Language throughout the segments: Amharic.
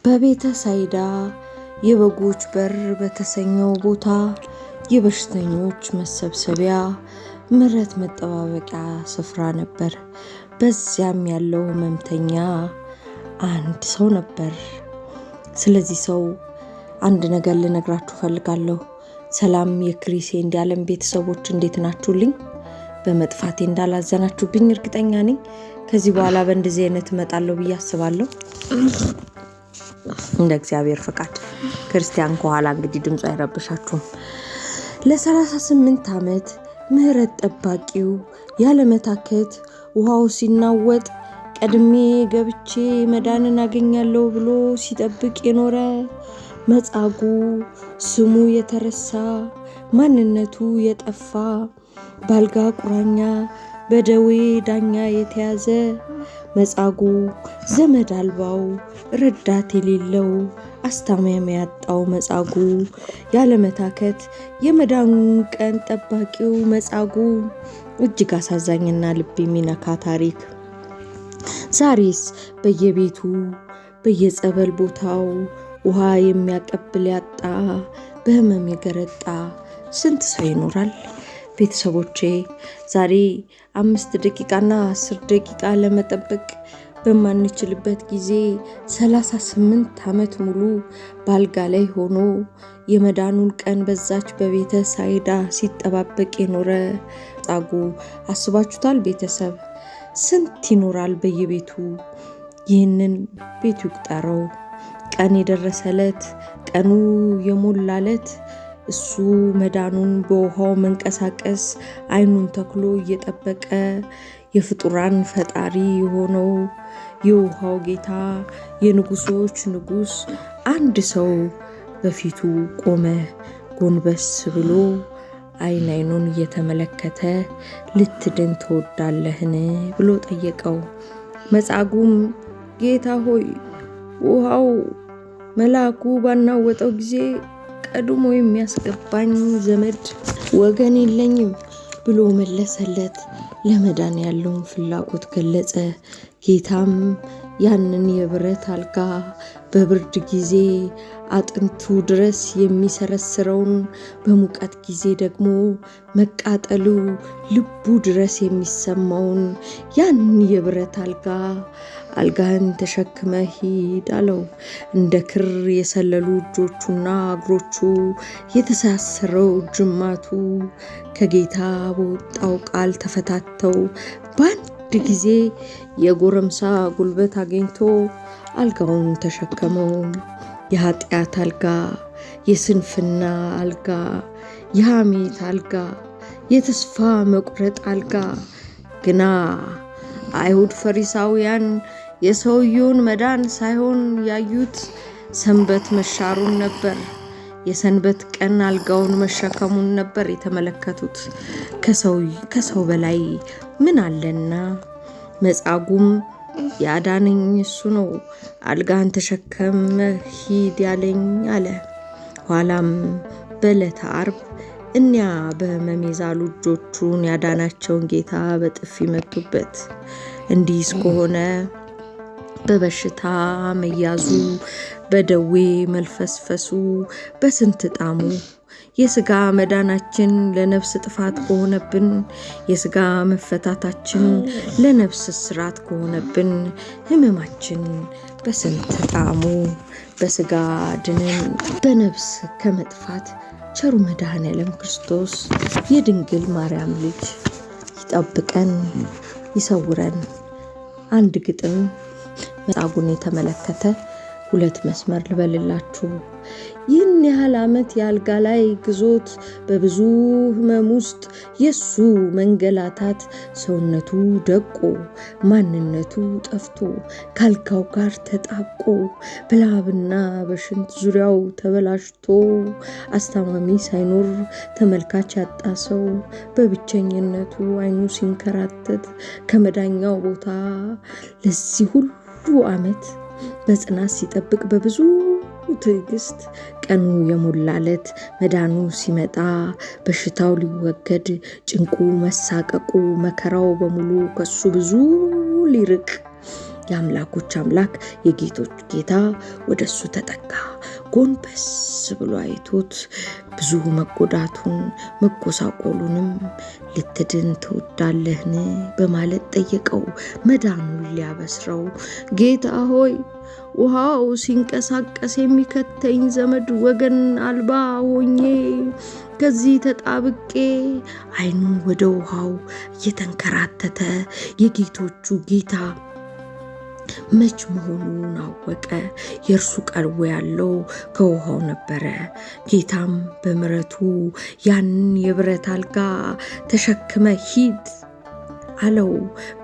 በቤተ ሳይዳ የበጎች በር በተሰኘው ቦታ የበሽተኞች መሰብሰቢያ ምሕረት መጠባበቂያ ስፍራ ነበር። በዚያም ያለው ሕመምተኛ አንድ ሰው ነበር። ስለዚህ ሰው አንድ ነገር ልነግራችሁ ፈልጋለሁ። ሰላም የክሪሴ እንዲያለም ቤተሰቦች እንዴት ናችሁልኝ? በመጥፋቴ እንዳላዘናችሁብኝ እርግጠኛ ነኝ። ከዚህ በኋላ በእንደዚህ አይነት እመጣለሁ ብዬ አስባለሁ፣ እንደ እግዚአብሔር ፈቃድ። ክርስቲያን ከኋላ እንግዲህ ድምፁ አይረብሻችሁም። ለ38 ዓመት ምሕረት ጠባቂው ያለመታከት ውሃው ሲናወጥ ቀድሜ ገብቼ መዳንን አገኛለሁ ብሎ ሲጠብቅ የኖረ መጻጉዕ፣ ስሙ የተረሳ ማንነቱ የጠፋ፣ ባልጋ ቁራኛ በደዌ ዳኛ የተያዘ መጻጉዕ፣ ዘመድ አልባው ረዳት የሌለው አስታማሚ ያጣው መጻጉዕ፣ ያለመታከት የመዳኑን ቀን ጠባቂው መጻጉዕ፣ እጅግ አሳዛኝና ልብ የሚነካ ታሪክ። ዛሬስ በየቤቱ በየጸበል ቦታው ውሃ የሚያቀብል ያጣ፣ በህመም የገረጣ ስንት ሰው ይኖራል? ቤተሰቦቼ፣ ዛሬ 5 ደቂቃና 10 ደቂቃ ለመጠበቅ በማንችልበት ጊዜ 38 ዓመት ሙሉ ባልጋ ላይ ሆኖ የመዳኑን ቀን በዛች በቤተ ሳይዳ ሲጠባበቅ የኖረ መጻጉዕ አስባችሁታል? ቤተሰብ ስንት ይኖራል በየቤቱ? ይህንን ቤቱ ይቁጠረው። ቀን የደረሰለት፣ ቀኑ የሞላለት፣ እሱ መዳኑን በውሃው መንቀሳቀስ አይኑን ተክሎ እየጠበቀ የፍጡራን ፈጣሪ የሆነው የውሃው ጌታ የንጉሶች ንጉስ አንድ ሰው በፊቱ ቆመ። ጎንበስ ብሎ አይን አይኑን እየተመለከተ ልትድን ትወዳለህን ብሎ ጠየቀው። መጻጉዕም ጌታ ሆይ፣ ውሃው መልአኩ ባናወጠው ጊዜ ቀድሞ የሚያስገባኝ ዘመድ ወገን የለኝም ብሎ መለሰለት። ለመዳን ያለውን ፍላጎት ገለጸ። ጌታም ያንን የብረት አልጋ፣ በብርድ ጊዜ አጥንቱ ድረስ የሚሰረስረውን፣ በሙቀት ጊዜ ደግሞ መቃጠሉ ልቡ ድረስ የሚሰማውን ያን የብረት አልጋ አልጋህን ተሸክመ ሂድ አለው። እንደ ክር የሰለሉ እጆቹና እግሮቹ፣ የተሳሰረው ጅማቱ ከጌታ በወጣው ቃል ተፈታተው በአንድ ጊዜ የጎረምሳ ጉልበት አግኝቶ አልጋውን ተሸከመው። የኃጢአት አልጋ፣ የስንፍና አልጋ፣ የሐሜት አልጋ፣ የተስፋ መቁረጥ አልጋ። ግና አይሁድ ፈሪሳውያን የሰውየውን መዳን ሳይሆን ያዩት ሰንበት መሻሩን ነበር። የሰንበት ቀን አልጋውን መሸከሙን ነበር የተመለከቱት። ከሰው በላይ ምን አለና? መጻጉዕም ያዳነኝ እሱ ነው፣ አልጋን ተሸከመ ሂድ ያለኝ አለ። ኋላም በዕለተ ዓርብ እኒያ በሕመም የዛሉ እጆቹን ያዳናቸውን ጌታ በጥፊ መቱበት። እንዲህስ ከሆነ በበሽታ መያዙ፣ በደዌ መልፈስፈሱ በስንት ጣሙ? የስጋ መዳናችን ለነፍስ ጥፋት ከሆነብን፣ የስጋ መፈታታችን ለነፍስ እስራት ከሆነብን፣ ሕመማችን በስንት ጣሙ? በስጋ ድነን በነፍስ ከመጥፋት ቸሩ መድኃኔዓለም ክርስቶስ የድንግል ማርያም ልጅ ይጠብቀን፣ ይሰውረን። አንድ ግጥም መጻጉዕን የተመለከተ ሁለት መስመር ልበልላችሁ። ይህን ያህል ዓመት የአልጋ ላይ ግዞት፣ በብዙ ሕመም ውስጥ የሱ መንገላታት፣ ሰውነቱ ደቆ ማንነቱ ጠፍቶ ካልጋው ጋር ተጣብቆ በላብና በሽንት ዙሪያው ተበላሽቶ አስታማሚ ሳይኖር ተመልካች ያጣ ሰው በብቸኝነቱ አይኑ ሲንከራተት ከመዳኛው ቦታ ለዚህ ሁሉ ዓመት በጽናት ሲጠብቅ በብዙ ትዕግስት ቀኑ የሞላለት መዳኑ ሲመጣ በሽታው ሊወገድ፣ ጭንቁ፣ መሳቀቁ፣ መከራው በሙሉ ከሱ ብዙ ሊርቅ የአምላኮች አምላክ የጌቶች ጌታ ወደ እሱ ተጠጋ። ጎንበስ ብሎ አይቶት ብዙ መጎዳቱን መጎሳቆሉንም ልትድን ትወዳለህን በማለት ጠየቀው። መዳኑን ሊያበስረው ጌታ ሆይ፣ ውሃው ሲንቀሳቀስ የሚከተኝ ዘመድ ወገን አልባ ሆኜ ከዚህ ተጣብቄ፣ ዓይኑ ወደ ውሃው እየተንከራተተ የጌቶቹ ጌታ መች መሆኑን አወቀ። የእርሱ ቀልቦ ያለው ከውሃው ነበረ። ጌታም በምሕረቱ ያንን የብረት አልጋ ተሸክመ ሂድ አለው።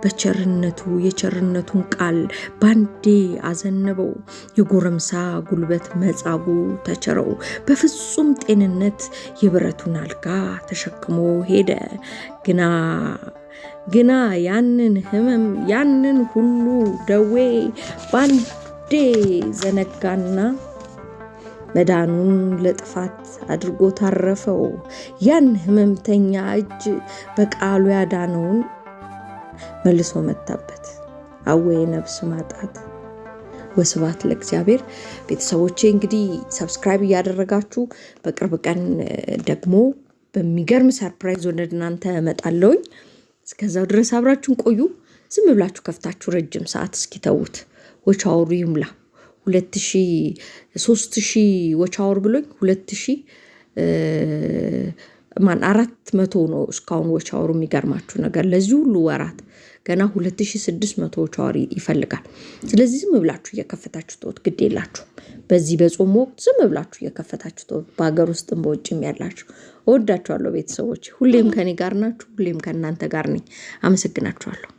በቸርነቱ የቸርነቱን ቃል ባንዴ አዘነበው። የጎረምሳ ጉልበት መጻጉ ተቸረው። በፍጹም ጤንነት የብረቱን አልጋ ተሸክሞ ሄደ። ግና ያንን ሕመም ያንን ሁሉ ደዌ ባንዴ ዘነጋና መዳኑን ለጥፋት አድርጎ ታረፈው። ያን ሕመምተኛ እጅ በቃሉ ያዳነውን መልሶ መታበት። አወይ ነፍስ ማጣት! ወስብሐት ለእግዚአብሔር። ቤተሰቦቼ፣ እንግዲህ subscribe እያደረጋችሁ በቅርብ ቀን ደግሞ በሚገርም surprise ወደ እናንተ እመጣለሁኝ። እስከዛው ድረስ አብራችሁን ቆዩ። ዝም ብላችሁ ከፍታችሁ ረጅም ሰዓት እስኪተዉት watch hour ኡ ይሙላ። 2000፣ 3000 watch hour ብሎኝ 2000 ማን 400 ነው እስካሁን watch hour ኡ። የሚገርማችሁ ነገር ለዚህ ሁሉ ወራት ገና 2600 watch hour ይፈልጋል። ስለዚህ ዝም ብላችሁ እየከፈታችሁ ተውት፣ ግድ የላችሁም። በዚህ በጾም ወቅት ዝም ብላችሁ እየከፈታችሁ ተውት። በሀገር ውስጥም በውጭም ያላችሁ እወዳችኋለሁ ቤተሰቦች። ሁሌም ከኔ ጋር ናችሁ፣ ሁሌም ከእናንተ ጋር ነኝ። አመሰግናችኋለሁ።